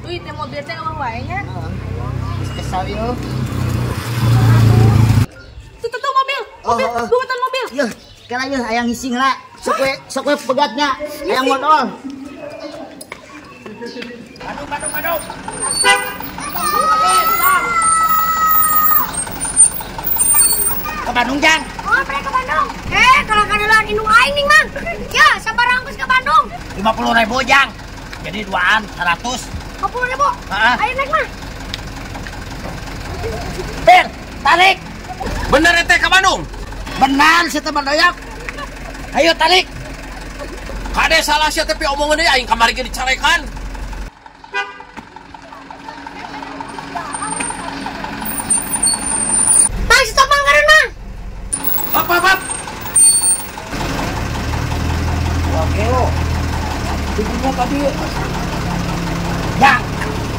Duit teh mobil teh eueuh wae nya. Heeh. Geus kesal ieu. Tuh tuh mobil. Mobil, buatan mobil. Yeuh, kela yeuh hayang ngising lah. Sok we pegatnya, hayang modal. Bandung, Bandung, Bandung. Ke Bandung, Jang. Oh, mereka ke Bandung. Kalau kadelan indung aing nih, Mang. Ya, sabar angkus ke Bandung. 50.000, Jang. Jadi duaan 100. 50.000. Heeh. Ayo naik, Mang. Bir, tarik. Bener teh ke Bandung? Benar si teman doyok. Ayo tarik. Kade salah sia tapi omongan deui aing kamari ge dicarekan. Mang, stop Mang, karun Mang. Apa apa? Oke lo. Ibunya tadi. Jang,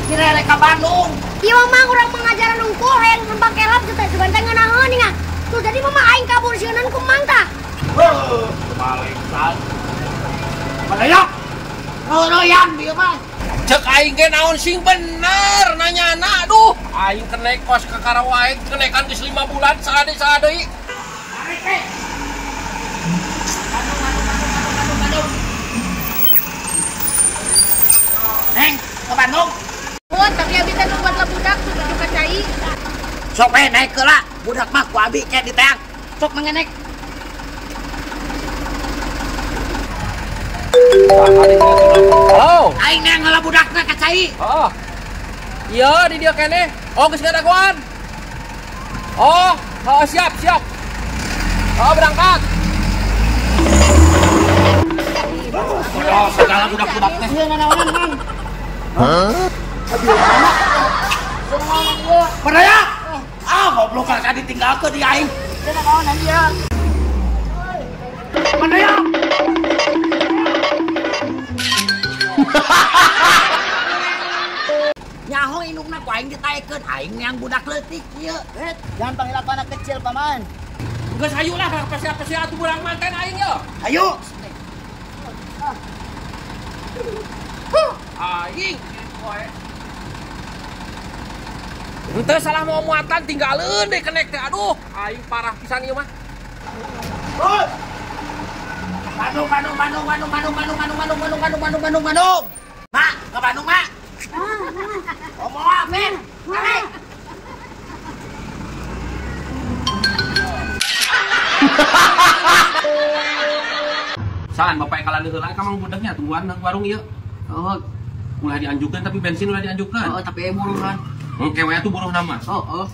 kira rek ka Bandung. Ieu Mang urang pengajaran unggul hayang nembak kelap teh sugan teh ngeunaheun nih. Tuh jadi mama aing kabur sieunan ku Mang tah. Heuh, balik san. Balayak. Ngoroyan ieu mah. Cek aing ge naon sing bener nanyana aduh. Aing kenek kos ka Karawae kenekan geus 5 bulan saade-saade. Tarik teh. Bandung, Bandung, Bandung, Bandung, Bandung. Neng, ke Bandung. Oh, tapi abi teh nungguan lah budak tuh baju kacai. Sok we naik heula, budak mah ku abi ke diteang. Sok mengenek. Halo. Aing neang heula budakna ka cai. Heeh. Iya, di dieu keneh. Oh, geus ngadagoan. Oh, oh, siap, siap. Oh, berangkat. Oh, segala budak-budak teh. Ieu nanaonan, Mang. Hah? Padaya. Ah, goblok kan ditinggalkeun di aing. Teu nanaonan ieu. Padaya. Nyaho indungna ku aing ditaekeun, aing neang budak leutik ieu. Jangan panggil aku anak kecil, Paman. Geus hayu lah, pesi-pesi atuh burang manten aing ye. Hayu. Aing Henteu salah mau muatan tinggalin deh kenek teh aduh aing parah pisan ieu mah. Bandung, Bandung, Bandung, Bandung, Bandung, Bandung, Bandung, Bandung, Bandung, Bandung, Bandung, Bandung, Bandung. Mak, ke Bandung, Mak. Ngomong apa, Tarik. San, bapak kalah heula ka mang budaknya tungguan warung ieu. Oh, ulah dianjukeun tapi bensin ulah dianjukeun. Oh, tapi buruhan. Oke, we atuh buruh nama. Oh, oh.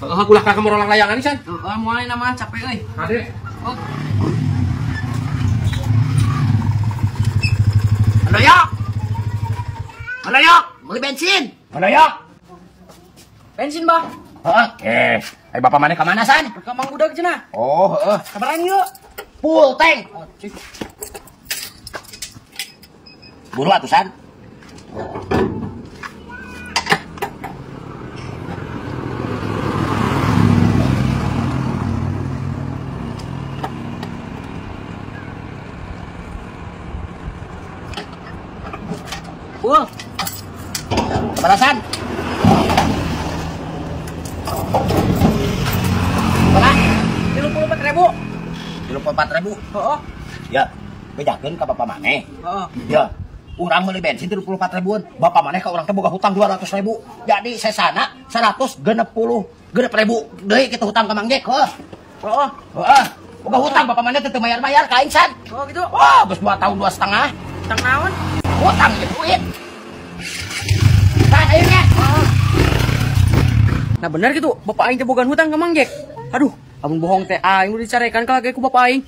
Heeh, ulah ka kamorolang layangan San. Heeh, moal nama capek euy. Hade. Oh. Baloyok. Baloyok, beli bensin. Baloyok. Bensin, Bah. Oke. Ayo bapak mana ke mana, San? Ke Mang Budak cenah. Oh, heeh. Kabaran yuk. Full tank. Oh, cik. Buru atuh, San. Full. Balasan. Berapa? 34.000. 34.000. Heeh. Ya, bejakeun ka bapak maneh. Heeh. Ya, urang meuli bensin 34.000-an. Bapak maneh ka urang teh boga hutang 200.000. Jadi sesana 166.000 deui kitu hutang ka Mang Jek. Heeh. Heeh. Heeh. Boga hutang bapak maneh teh teu bayar-bayar ka aing, San. Oh, gitu. Wah, geus 2 tahun 2,5. Hutang naon? Hutang jeung duit. San, ayo nya. Nah bener gitu, bapak aing teh boga hutang ka Mang Jek. Aduh, amun bohong teh aing udah dicarekan ka ku bapak aing.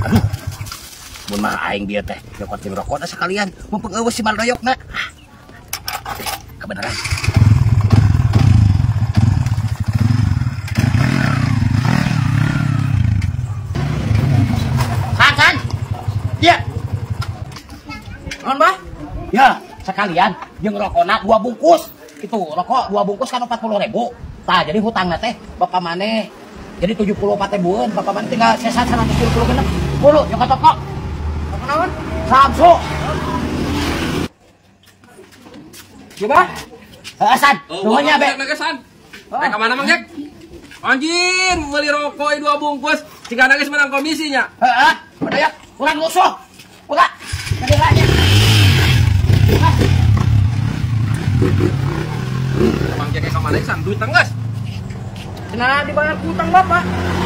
Aduh. Mun mah aing bieu teh nyokot jeung rokok sekalian, mumpung eueuh si Maldoyokna. Kebenaran. San, San. Ya. Naon, Bah? Ya, sekalian jeung rokona 2 bungkus. Gitu, rokok 2 bungkus kan 40.000. Tah, jadi hutangna teh bapak maneh jadi 74.000-eun, bapak maneh tinggal sesa 170 genep. Buru, nyokot rokok. Rokok naon? Samsu. Coba. Heeh, San. Nuhun nya, Be. San. Rek ka mana Mang Jack? Anjir, beli rokok 2 bungkus, jika nangis menang komisinya. Heeh, udah ya, kurang lusuh. Udah, kedelanya. Mang Jack ka mana San? Duit tanggas. Cenah dibayar hutang bapak.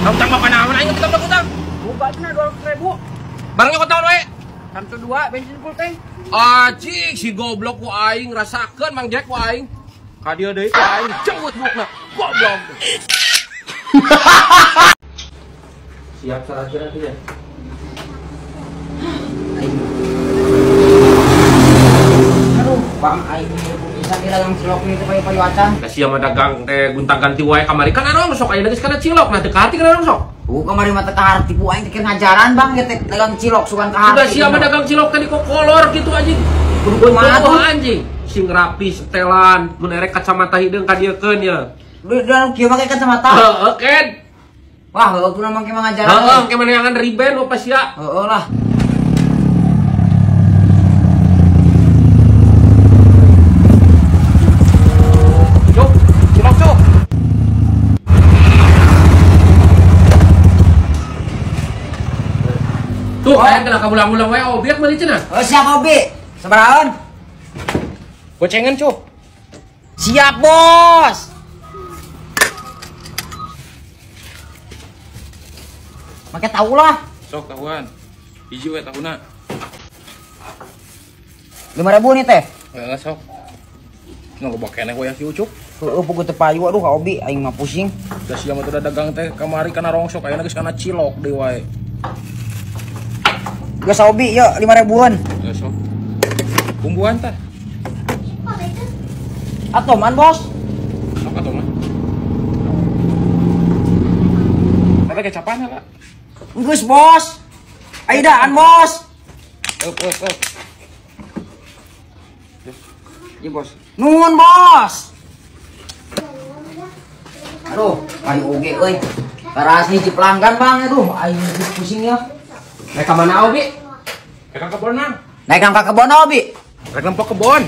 Hutang bapak naon aing teu hutang? Buka cenah 200.000. Barangnya kok tahun wae? 1-2 bensin full tank. Anjing si goblok ku aing rasakeun Mang Jack ku aing. Ka dieu deui ku aing jenggut bukna. Goblok. Siap salah kira ya. Aduh, Bang aing bisa dagang cilok nih teh payu acan. Da sia mah dagang teh guntang-ganti wae kamari kan anu sok aya geus kana cilok nah teu kaharti kana sok. Kamari mah teu kaharti bu aing teh ngajaran Bang ieu teh dagang cilok sugan kaharti. Sudah sia mah dagang cilok teh dikokolor kitu anjing. Kudu kumaha tuh anjing. Sing rapi setelan mun erek kacamata hideung ka dieukeun ye. Udah kieu make kacamata. Heeh, Ken. Wah, heueuh kudu mangke mangajaran. Heeh, engke maneangan riben bapak sia. Heeh lah. Cuk, cilok cuk. Tuh, aya kena kabulang-bulang wae obiek meuli cenah. Oh, siap obi. Sabarahan? Gocengan cuk. Siap, Bos. Make tahu lah. Sok tahuan. Hiji we tahuna. 5.000 nih teh. Heeh, sok. Nu loba keneh we si Ucup. Heueuh puguh teu payu aduh ka Obi aing mah pusing. Da sia mah teu dagang teh kamari kana rongsok ayeuna geus kana cilok deui wae. Geus Obi yeuh 5.000-an. Heeh, sok. Bumbuan tah. Atoman, Bos. Sok atoman. Tapi kecapan lah. Geus, Bos. Aidaan, Bos. Up, up, up. Iya, Bos. Nuhun, Bos. Aduh, aing oge euy. Karas hiji pelanggan, Bang, aduh, aing pusing ya. Naik ka mana, Obi? Naik ka kebon, Mang. Naik ka kebon, Obi. Naik nempok kebon.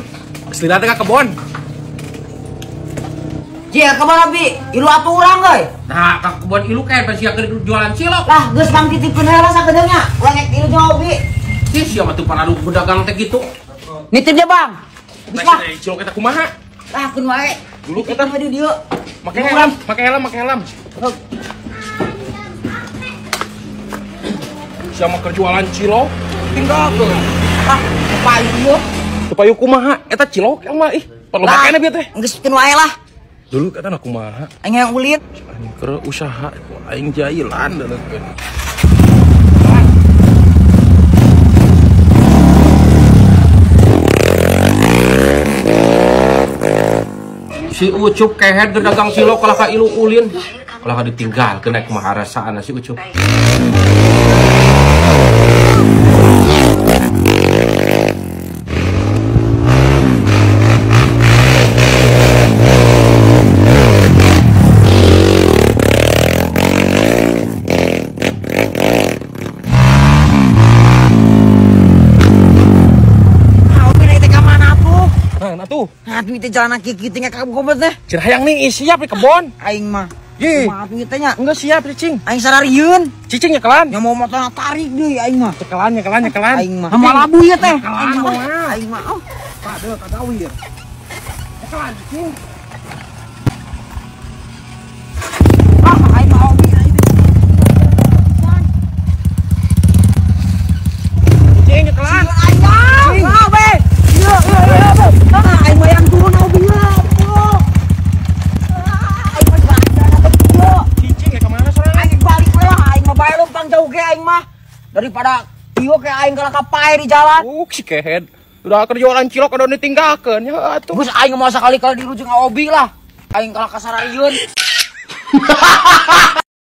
Selila teh ka kebon. Jia kebon Obi, ilu atuh urang euy. Nah, ka kebon ilu kae pas sia keur jualan cilok. Lah, geus mang titipkeun heula sakedeungnya. Urang ek ilu jeung Obi. Ih, sia mah teu paralu bedagang teh kitu. Nitip dia, Bang. Geus mah. Cilok eta kumaha? Lah, keun wae. Dulu kita mah di dieu. Make helm, make helm, make helm. Sia mah keur jualan cilok, tinggalkeun. Ah, payu ieu. Teu payu kumaha? Eta cilok mah ih. Perlu makena bieu teh. Geus keun wae lah. Dulu kata aku kumaha? Aing yang ulin. Aing keur usaha, aing jailan deuleukeun. Si Ucup kehed dagang cilok kalah ka ilu ulin. Kalah ka ditinggalkeun naik kumaha rasana si Ucup. Nah, duit jalan kaki tinggal kabur teh. Cenah hayang nih siap di kebon. Aing mah. Ye. Kumaha duit teh nya? Enggak siap cicing. Aing sararieun. Cicing nyekelan. Nya mau motor tarik deui aing mah. Cekelan nyekelan nyekelan. Aing mah. Moal labu ieu teh. Aing mah. Aing mah. Oh. Kade kagawir. Nyekelan cicing. Ah, aing mah obi aing. Cicing nyekelan. Aing. Ah, be. Ieu ieu ieu. Ah, aing mah yang turun obi ya. Aing mah balik Cicing ya kemana sorangan? Aing balik we lah, aing mah bae lempang jauh ge aing mah. Daripada ieu ke aing kalah ka pae di jalan. Si kehed. Udah keur jualan cilok udah ditinggalkeun ya atuh. Geus aing mah sakali-kali dirujuk ka obi lah. Aing kalah ka sararieun.